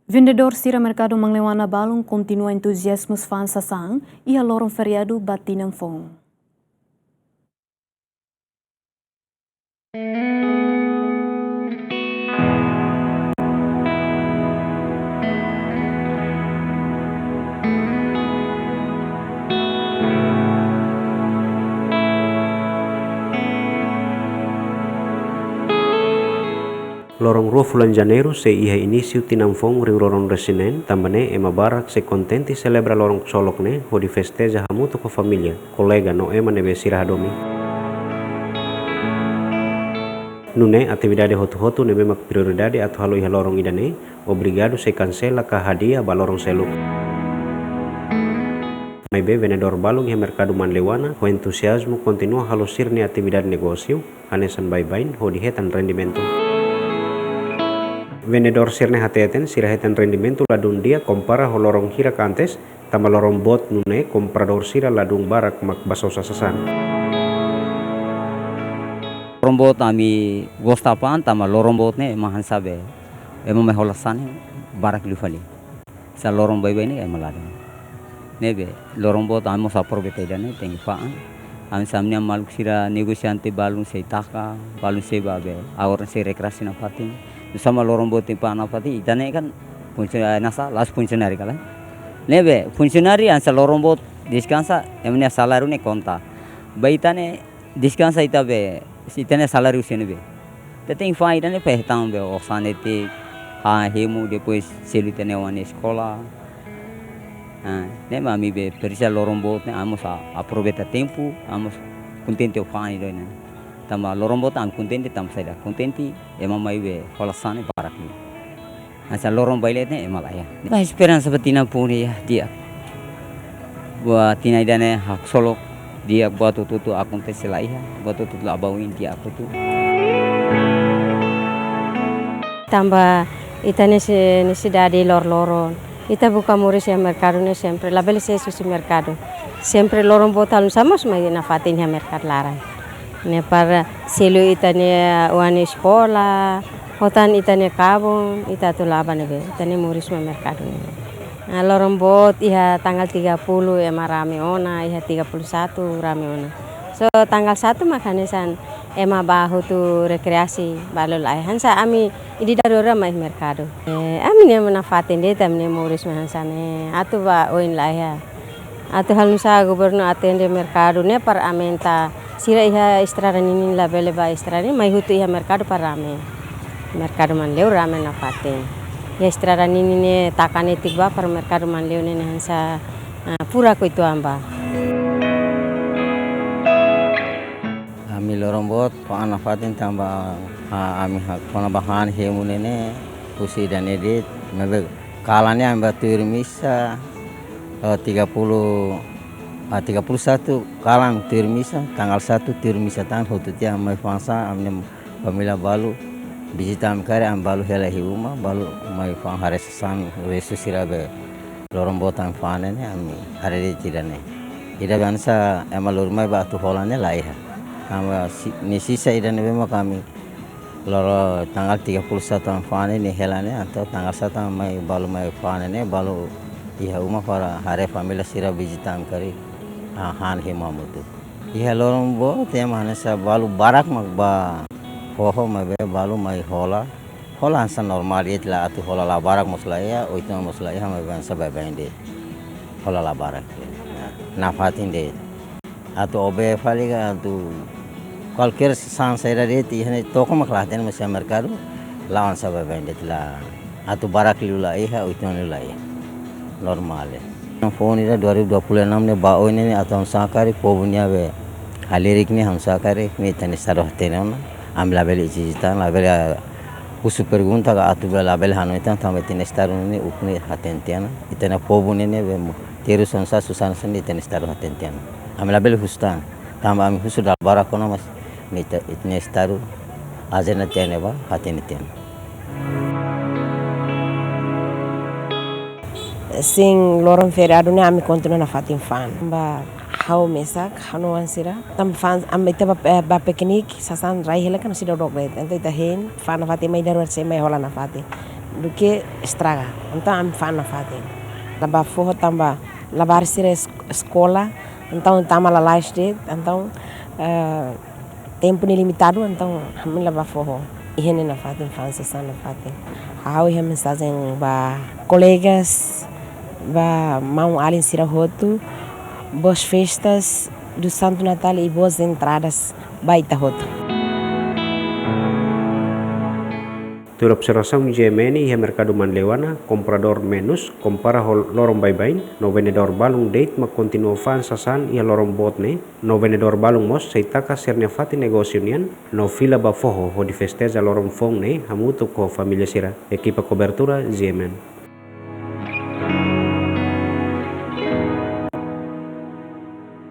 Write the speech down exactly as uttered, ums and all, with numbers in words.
Vendedór sira merkadu Manleuana balun kontinua entuziazmu fa'an sasán iha loron feriadu ba tinan foun. Loron rua fulan Janeiru sei iha inísiu tinan foun riu-loron resin neen, tanba ne'e ema barak sei kontente selebra loron ksolok ne'e hodi festeja hamutuk ho família, kolega no ema ne'ebé sira hadomi. Nune'e atividade hotu-hotu ne'ebé mak prioridade atu halo iha loron ida-ne'e, obrigadu sei kansela ka hadia ba loron seluk. Maibé vendedór balun iha merkadu Manleuana ho entuziazmu kontinua halo sira-nia atividade negósiu, hanesan baibain hodi hetan rendimentu. Vendedór sira-ne'e hateten sira hetan rendimentu ladún di'ak kompara ho loron hirak antes, tanba loron boot nune'e kompradór sira ladún barak mak bá sosa sasán. Loron boot ami gosta fa'an, tanba loron boot ne'e ema hanesan be, ema mai hola sasán ne'e barak liu fali. Sá loron baibain ne'e ema ladún. Ne'ebé, loron boot ami mós aproveita ida-ne'e, tenke fa'an. Ami hanesan ami-nia maluk sira negosiante balun sei taka, balun sei bá be, agora sei rekreasi nafatin. Nusá mak loron boot tenke fa'an nafatin, ita-nia kan funsionari, hanesan la'ós funsionari karik. Ne'ebé, funsionari hanesan loron boot deskansa, ema-nia saláriu ne'e konta. Ba ita ne'e, deskansa ita be, ita-nia saláriu sira-ne'e be. Ita tenke fa'an ida-ne'e para hetan be osan netik, hemu, depois selu ita-nia oan eskola. Ah, ne'e mak ami be presiza loron boot ne'e ami mós aproveita tempu, ami mós kontente ho fa'an ida-ne'e. Tanba loron boot ami kontente, tanba saida kontente, ema mai be hola sasán ne'e barak liu. Hanesan loron baibain ne'e ema la iha. Ba esperansa ba tinan foun ne'e iha di'ak. Ba tinan ida-ne'e haksolok di'ak, buat hotu-hotu akontese la iha, buat hotu-hotu la bá oin di'ak hotu. Tanba ita-nia nesesidade loron-loron. Ita buka moris iha merkadu ne'e sempre, labele sees husi merkadu. Sempre loron boot halo nusá mós mai nafatin iha merkadu laran. Ne'e para selu ita-nia oan eskola, ho tan ita-nia kabun, ita atu la'o bá ne'ebé, ita-nia moris mai merkadu ne'e. Ah, loron boot iha tanggal tiga puluh ema rame ona, iha tiga puluh satu rame ona. So, tanggal satu mak hanesan ema bá hotu rekreasi, balu la'o. Hanesan ami ida-idak rua mai merkadu. Eh, ami-nia nafatin de'it, ami-nia moris mai hanesan ne'e. Atu bá oin la iha. Atu halo nusá governu atende merkadu ne'e para aumenta. Sira iha estrada ninin labele bá estrada ninin, mai hotu iha merkadu para rame. Merkadu Manleu rame nafatin. Iha estrada ninin ne'e taka netik bá para merkadu Manleu ne'e hanesan, ah, furak uitoan bá. Ami loron boot fa'an nafatin tanba, ah, ami hak kona-ba han hemu ne'e ne'e husi ida-ne'e de'it, maibé kalan ne'e ami bá tuir misa, eh, tiga puluh, ah, tiga puluh satu kalan tuir misa, tanggal satu tuir misa tan hotu tiha mai fa'an sasán, ami-nia família balu vizita ami karik, ami balu hela iha uma, balu mai fa'an haree sasán, restu sira be loron boot ami fa'an ne'e, ami haree de'it ida-ne'e. Ida be hanesan ema lori mai bá atu hola ne'e la iha. Ami si-, ne'e sisa ida-ne'ebé mak ami loron tanggal tiga puluh satu ami fa'an ne'e hela ne'e, entaun tanggal satu ami mai balu mai fa'an ne'e, balu iha uma para haree família sira vizita ami karik, ah, han hemu hamutuk. Iha loron boot ema hanesan balu barak mak bá foho maibé balu mai hola. Hola hanesan normál de'it la, atu hola la barak mós la iha, uitoan mós la iha, maibé hanesan baibain de'it. Hola la barak. Nafatin de'it. Atu obe fali ka atu kualkér sasán saida de'it, iha ne'e toko mak la hatene, mas iha merkadu la'o hanesan baibain de'it la. Atu barak liu la iha, uitoan liu la iha. Normál. Foun ida dua ribu dua puluh enam ne'e bá oin ne'e atu hanesan karik povu nia be halerik ne'e hanesan karik ne'e ita-nia estadu hatene ona. Ami labele ezije tan, labele husu pergunta ka atu be labele hanoin tan tanba ita-nia estadu ne'e ukun ne'e hatene tiha ona. Ita-nia povu ne'e ne'e be mo terus hanesan susar hanesan ne'e ita-nia estadu hatene tiha ona. Ami labele husu tan, tanba ami husu dala barak ona mas ne'e ita, ita-nia estadu ajenda tiha ne'ebá hatene tiha ona. Sin, loron feriadu ne'e ami kontinua nafatin fa'an. Ba ha'u mesak, ha'u-nia oan sira. Tanba fa'an, ami ita bá, eh, bá piknik, sasán rai hela kan sida dok ret. Entaun ita hein, fa'an nafatin mai daruar sei mai hola nafatin. duké estraga. Entaun ami fa'an nafatin. La bá foho tanba labarik sira es-, eskola, entaun tama lalais de'it, entaun, eh, tempu ne'e limitadu, entaun ami la bá foho. Iha ne'e nafatin, fa'an sasán nafatin. Ha'u iha mensajen ba kolegas, ba maun-alin sira hotu, boas festas do Santo Natal e boas entradas ba ita hotu. Tuir observasaun G M N, iha merkadu Manleuana, kompradór menus, kompara ho loron baibain, no vendedór balun de'it mak kontinua fa'an sasán iha loron boot ne'e, no vendedór balun mós sei taka sira-nia fatin negósiu nian, no fila bá foho hodi festeja loron foun ne'e hamutuk ho família sira. Ekipa kobertura, G M N.